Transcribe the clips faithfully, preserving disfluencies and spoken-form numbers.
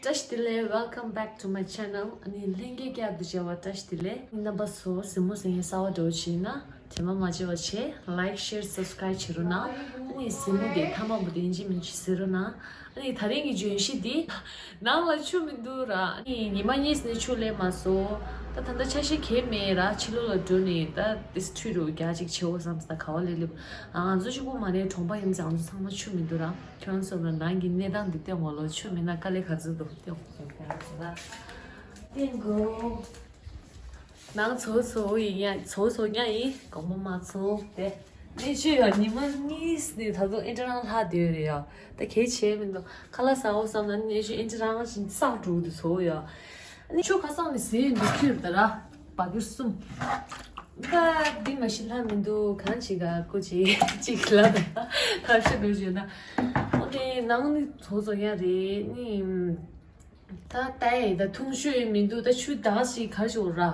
བཀྲ་ཤིས་བདེ་ལེགས། Welcome back to my channel. ཨ་ནི་ལྷན་རྒྱས་བསྐྱར་དུ་མཇལ་བ་བཀྲ་ཤིས་བདེ་ལེགས། རྣམ་པ་ཚོ་གཟིགས་མོ་གཟིགས་མཁན་གསར་པ་འདྲ་བོ་ཅིག་ཡིན་ན་རྗེས་མ་མ་བརྗེད་པ་བྱས། Like, share, subscribe བྱེད་རོགས་གནང་། ཨ་ནི་གཟིགས་མོ་དེ་མཐའ་མ་བར་དུ་ཡིན་གཅིག་མིན་གཅིག་གཟིགས་རོགས་གནང་། ཨ་ནི་དེ་རིང་གི་བརྗོད་གཞི་འདི། ནང་ལ་ཆུ་མི་འདུག་ར། ཨ་ནི་ཉི་མ་གཉིས་ནས་ཆུ་སླེབས་མ་སོང་། ད་ད་ལྟ་ཆ་ཤས་གང་ཡང་མེད་ར། ཕྱི་ལོགས་ལ་འགྲོ་ནས་ད་དེ་ཁྲུས་རུ་རྒྱག་ཅིག་བྱེད་འོ་བསམ་སྟེ་ད་ག་བ་སླེབས་སླེབས། ཨ་ང་ཚོ་གཅིག་པོ་མ་རེད། གྲོང་པ་ཡིན་ཙང་ང་ཚོ་ཚང་མ་ཆུ་མི་འདུག་ར། ཁྱོད་རང་ཚོ་ལ་ནང་གི་གནས་སྟངས་འདི་སྟོན་དགོས་ལོ། ཆུ་མེད་ན་དཀའ་ལས་ག་ཚོད་འདུག་སྟོན་དགོས། ནང་ཚོ་ཚོ་ཡིན་ཡ། ཚོ་ཚོ་ཉ་ཡིན། དགོང་མོ་མ་ཚོ་དེ་གནས་ཆུ་ཡོད། ཉི་མ་གཉིས་ནས་ད་དུང་ཨིན་ཏྲ་རང་ལྷག་བསྡད་ཡོད་རེད་ཡ། ད་གལ་ཆེ་མི་འདུག་ཁ་ལག་ཟ་འོ་བསམ་ན་གནས་ཆུ་ཨིན་ཏྲ་རང་བཞིན་བསགས་འགྲོ་གི་འདུག་ཚོ་ཡ། ཨ་ནི་ཆུ་ཁ་སང་ནས་ཟིན་འདུག་ཁྱེར་ད་ར་བ་གིར་གསུམ། ད་འདི་མ་ཤི་ལྷ་མི་འདུག་གང་བྱེད་ག་སྐུ་མཁྱེན་གཅིག་ལ་ད་ཐབས་ཤེས་འགྲོ་བྱོས་ན། ཨོ་དེ་ནང་ནི་ཚོ་ཚོ་ཡ་རེད་ནི། ད་ལྟ་ཡི་ད་འཐུང་ཆུ་ཡི་མི་འདུག་ད་ཆུ་ད་ཞིག་གར་ཞོག་ར།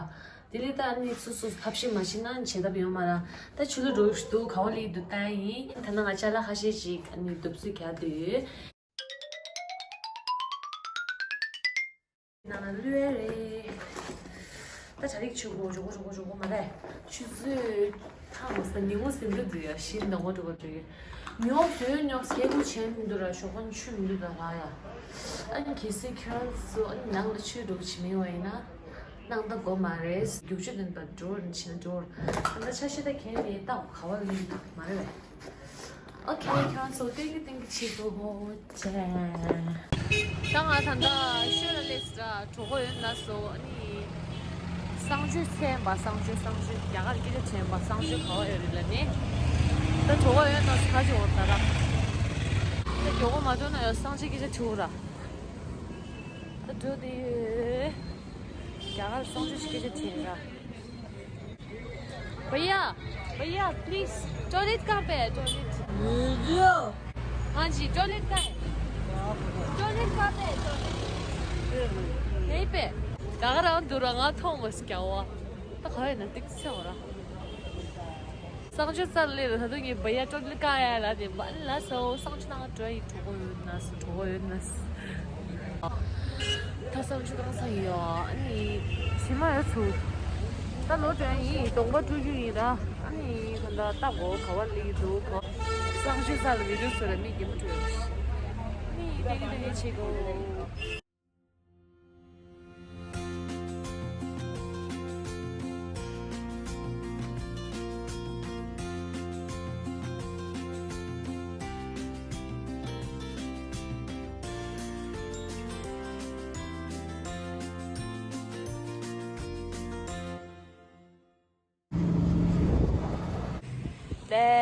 དེ་ལས་ད་ནི་སོ་སོ་ཐབས་ཤེས་མ་ཤེས་ན་བྱེད་ཐབས་ཡོད་མ་ར། ད་ཆུ་ལ་འགྲོ་ཞིག་འདུག་ག་བ་ལི་འདུག་ལྟ་ཡིན། ད་ནང་ང་ཅ་ལག་ཁ་ཤས་ཤིག་ནི་འདུག་ཚུལ་ག་དུས། ནང་ལ་ལུས་རེད། ད་གྲ་རིག་ཆུ་གོ་ཇོ་གོ་ཇོ་གོ་ཇོ་གོ་མ་རེད། ཆུ་ཚོད་ཐང་ས་ཉི་མོ་ཟིན་འདུག་འདུག་ཡ་ཤིན་ཏུ་ངོ་འགྲོ་གོ་འགྲོ་ཡ། ཉོག་ཟོས་ཉོག་སྐྱེ་དགུ་བྱས་མི་འདུག་ར། ཞོགས་པ་ཆུ་མི་འདུག་ད་ར་ཡ། ཨ་ནི་གལ་སྲིད་ཁྱོད་ཚོ་ཨ་ནི་ནང་ལ་ཆུ་འགྲོ་གི་མེད་པ་ཡིན་ན་སྣང་ད་དགོས་མ་རེད། རྒྱུག་ཆུ་འདོན་པ་འགྲོ་ར་ཕྱིན་འགྲོ་ར། ད་ཆ་ཤས་ད་གན་ནས་ད་ག་བ་ལི་མ་རེད་པས། ཨོ་ཁེ། ཁྱོད་ཚོ་ཏིང་གི་ཏིང་གི་བྱེད་དགོས་ཅེ། ད་ང་ད་ལྟ་ཤོད་ལ་སླེབས་ཟེར་གྲོ་གོ་ཡོད་ན་སོ། ཨ་ནི་གསང་སྤྱོད་ཚན་པ། གསང་སྤྱོད་གསང་སྤྱོད་རྒྱ་གར་སྐད་ཆ་དྲན་པ། གསང་སྤྱོད་ག་བ་ཡོད་རེད་ལ་ནི། ད་གྲོ་གོ་ཡོད་ན་སོ་ཁ་ཅིག་འོར་ད་ར། ད་གྲོ་གོ་མ་འགྲོ་ན་ཡོད་གསང་སྤྱོད་སྐད་ཆ་ཐུག་ར། ད་འགྲོ་དེ་ཡོད། རྒྱ་གར་གསང་སྤྱོད་སྐད་ཆ་དྲན་ར། भैया, भैया, please, toilet कहाँ पे है? टॉयलेट। वीडियो। हाँ जी, टॉयलेट कहाँ है? टॉयलेट कहाँ पे है? टॉयलेट। यहीं पे। ད་ག་རང་འདུག་ར། ང་མཐོང་མ་སོང་། རྒྱ་བ་ད་ག་ཡིན་ན་ཏིག་ཙམ་འོ་ར། གསང་སྤྱོད་རྩ་ལ་སླེབས་ར། ད་དུང་ངས་བ་ཡ་ཏོ་ལི་ཀ་ཡ་ལ་དེ་མ་ལ་སོ་གསང་སྤྱོད་ནང་འགྲོ་ཡི། གྲོ་གོ་ཡོད་ན་སོ། གྲོ་གོ་ཡོད་ན་སོ། ད་གསང་སྤྱོད་གང་ས་ཡོད། ཨ་ནི་ཕྱི་མ་ཡོད་ཚུལ། ད་ལོ་དྲན་ཡིན། གདོང་པ་བཀྲུ་རྒྱུ་ཡིན་ར། ཨ་ནི་ད་ལྟ་ལྟ་གོ་ག་བ་ལི་འདུག་གོ། གསང་སྤྱོད་རྩ་ལ་བི་ཌིའོ་བཟོ་ར་མི་རྒན་མོ་བྲོས། ཨ་ནི་དེ་གི་དེ་གི་བྱེད་གོ། ལས་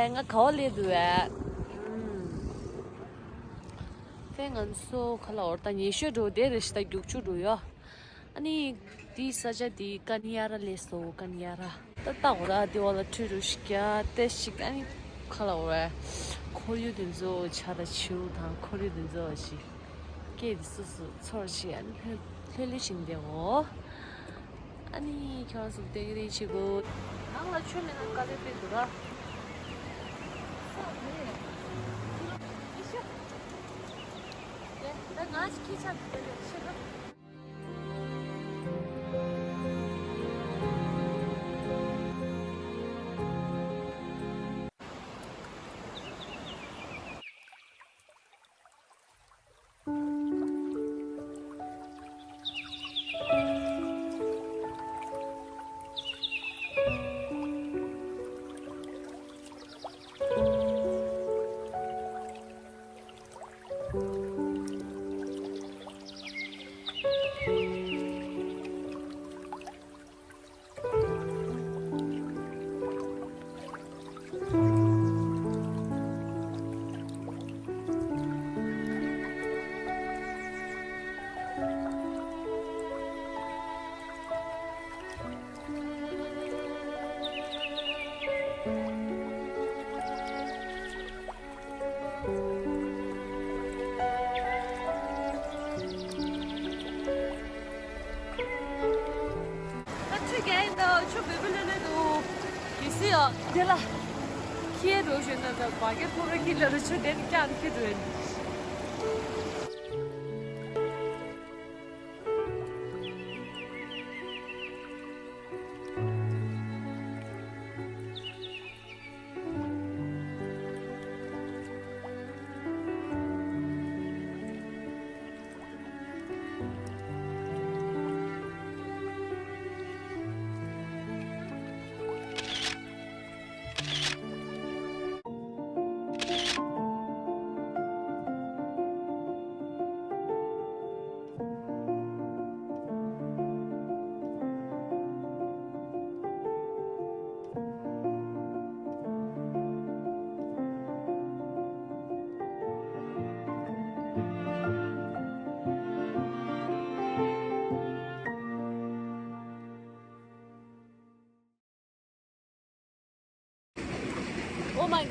ང་ག་བ་སླེབས་འདུག་བས། ཨུམ། དེ་ང་ཚོ་ཁ་ལ་འོར་ད་ཉེ་ཤོས་འགྲོ་དེ་རེད་ཤི། ད་རྒྱུག་ཆུ་འགྲོ་ཡོད། ཨ་ནི་དེའི་ས་ཆ་དེ་ཀན་ཡ་ར་ལས་སོ། ཀན་ཡ་ར། ད་ལྟ་འོ་ར་དེ་བ་ལ་ཁྲུས་རུ་ཤི་ཀྱ་དེ་ཤིག་ཨ་ནི་ཁ་ལ་འོར་བས། ཁོར་ཡུག་དེ་ཚོ་ཆ་ད་ཆིའུ་དང་ཁོར་ཡུག་དེ་ཚོ་ཞིག་སྐད་དེ་སུ་སུ་ཚོར་ཞིག་ཨ་ནི་ལྷོད་ལྷོད་ལྷོད་ཞིག་འདེ་འོ། ཨ་ནི་ཁྱོད་རང་ཚོ་སྟེང་རེ་བྱེད་དགོས། ནང་ལ་ཆུ་མེད་ན་དཀའ་ལས་དཔེ་འདུག་ར། ད་ང་ཞིག་ཁྱི་ཆགས་འདུག་རེད་ཤི་ར། ད་ཆུ་རྒྱག་ཡིན་ད། ཆུ་བེ་བེ་ལེ་ལེ་འདུག་གལ་སྲིད་ཡོད་དེ་ལ་ཁྱེར་འགྲོ་ཞོན་ན་ད་བ་གེ་ཕོ་ར་ཁྱེར་ལ་ར་ཆུ་དེ་ནི་རྐྱང་ཁྱེར་འགྲོ་ཡིན།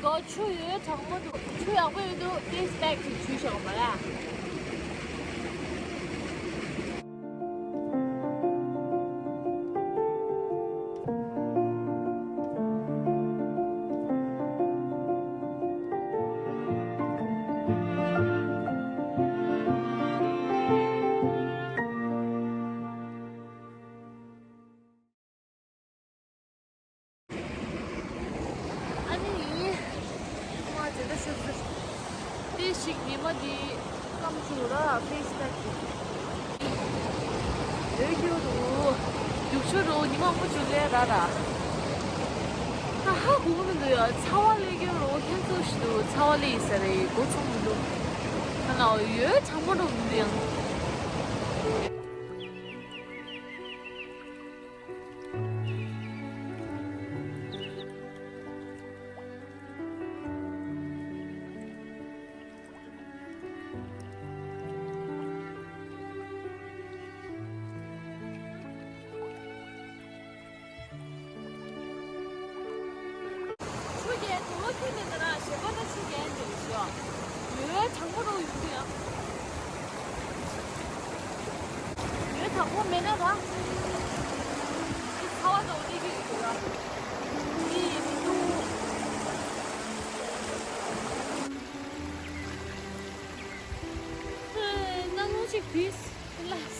ལོ་ཆུ་ཡོད་གྲང་མོ་འདུག་ཆུ་ཡག་པོ་ཡོད་འདུག face pack ཅིག་བྱུགས་ཤོག་མ་ར། ཨ་ནི། མ་དེ་ད་ཤོད་ཤོད། དེ་ཞིག་ཉི་མ་དེ་སྐམ་བྱུང་ར་face pack ཡོད་རྒྱུ་རུ། རྒྱུག་ཆུ་རུ་ཉི་མ་མུ་ཆུ་ལས་ར་ར། ད་ཧ་གོ་གི་མི་འདུག་ཡ། ཚ་བ་ལས་རྒྱུ་རུ་ཁྱེད་ཚོ་ཞིག་འདུག་ཚ་བ་ལས་ཡིན་ས་རེད། གོ་ཚོང་མི་འདུག་ཁ་ན་ཡོད་གྲང་མོ་འགྲོ་མི་འདུག་ཡང་། ཆུ་རྐྱལ་དུ་བ་ཁྱོད་ནས་ད་རང་ཞེ་པོ་ད་ཆུ་རྐྱལ་འདི་རེད་ཤག་ཡོད་གྲང་མོ་རུ་ཡོད་ཀྱི་ཡ། ཡོད་དྲག་པོ་མེད་ན་ར། ཚ་བ་དང་སླེབས་ཀྱི་ཡོད་ར། ཡིན་མི་འདུག་ཧེ། གནམ་ལོ་ཅིག་please relax།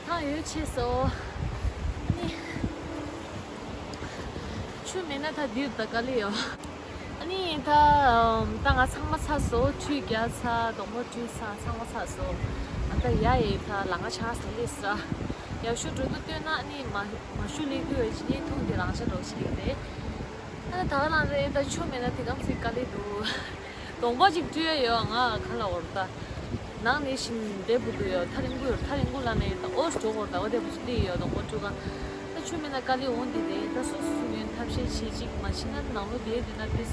ཐང་ཡོད་ཆེ་སོ། ཨ་ནི། ཆུ་མེད་ན་ད་འདིར་ད་དཀའ་ལས་ཡོད། ཨ་ནི་ད་ད་ང་ཚང་མ་ཚར་སོང་། ཆུ་རྒྱག་ཚར། སྡོང་པོ་བཀྲུས་ཚར། ཚང་མ་ཚར་སོང་། ཨ་ད་ཡ་ཡི་ད་ལམ་ཁ་ཆགས་སོང་། སླེབས་ས་ཡག་ཤོས་འགྲོ་འདུག་སྟོན་ན། ཨ་ནི་མ་མ་ཤུ་ལེ་གུ་ཡོད་ཅི་ནི་ཐུང་དེ་རང་ཆ་འགྲོ་ཆེ་གི་རེད། ཨ་ད་ག་རང་རེད། ད་ཆུ་མེད་ན་དེ་གམ་ཚིག་དཀའ་ལས་འདུག་སྡོང་པོ་ཅིག་བཀྲུས་ཡ་ཡོད། ང་ག་ལ་འོར་ད། ནང་ནས་ཤིང་འདེབས་དགོས་ཡོད། ཐག་རིང་པོ་ཡོད། ཐག་རིང་པོ་ལ་ནས་ད་ཨོ་འགྲོ་དགོས། ད་ཨོ་དེ་བུ་ཅིག་ལི་ཡོད། སྡོང་པོ་བཀྲུས་ག་ད་ཆུ་མེད་ན་དཀའ་ལས་འོང་དེ་རེད། ད་སོ་སོ་སོ་ངོས་ཐབས་ཤེས་བྱེད་ཅིག་མ་ཤེས་ན་ནང་ལོ་དེ་དེ་ན་དེ་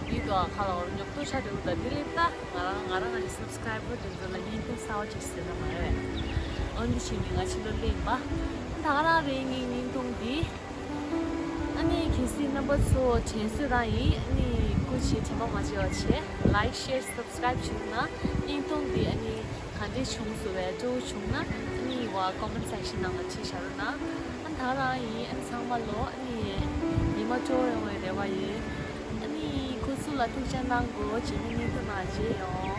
ཡིད་དུ་ཨ་ཁ་ལ་འོར་ཉོབ་ཏོ་ཆ་འདྲ་བོ། ད་དེ་ལས་ད་ང་རང་ང་རང་ང་ཡི་subscriber དེ་ཚོ་ལ་བརྙན་ཐུང་གསར་བ་ཅིག་ཟེར་ན་མ་རེད། ཨོ་འདི་བྱས་ནས་ང་ཕྱི་ལོགས་སླེབས་ཡིན་པ། ད་ག་རང་རེད། ངའི་བརྙན་ཐུང་འདི། ཨ་ནི་གལ་སྲིད་རྣམ་པ་ཚོ་དྲན་གསོ་རང་ཡིན། ཨ་ནི་སྐུ་མཁྱེན་དྲན་པ་མ་བརྗེད་པ་བྱས། Like, share, subscribe བྱུང་ན། བརྙན་ཐུང་འདི་ཨ་ནི་ག་འདྲས་བྱུང་སོང་བས། སྤྲོ་བོ་བྱུང་ན་ཨ་ནི་བ་comment section ནང་ལ་བྲིས་བཞག་རོགས་གནང་། ཨ་ད་རང་ཡིན། ཨ་ནི་ཚང་མ་ལོ་ཨ་ནི་ཉི་མ་སྤྲོ་བོ་ཡོང་བའི་རེ་བ་ཡོད། ཨ་ནི་སྐུ་གཟུགས་ལ་ཐུགས་ཅག་གནང་དགོས། རྗེས་མའི་བརྙན་ཐུང་ནང་མཇལ་ཡོང་།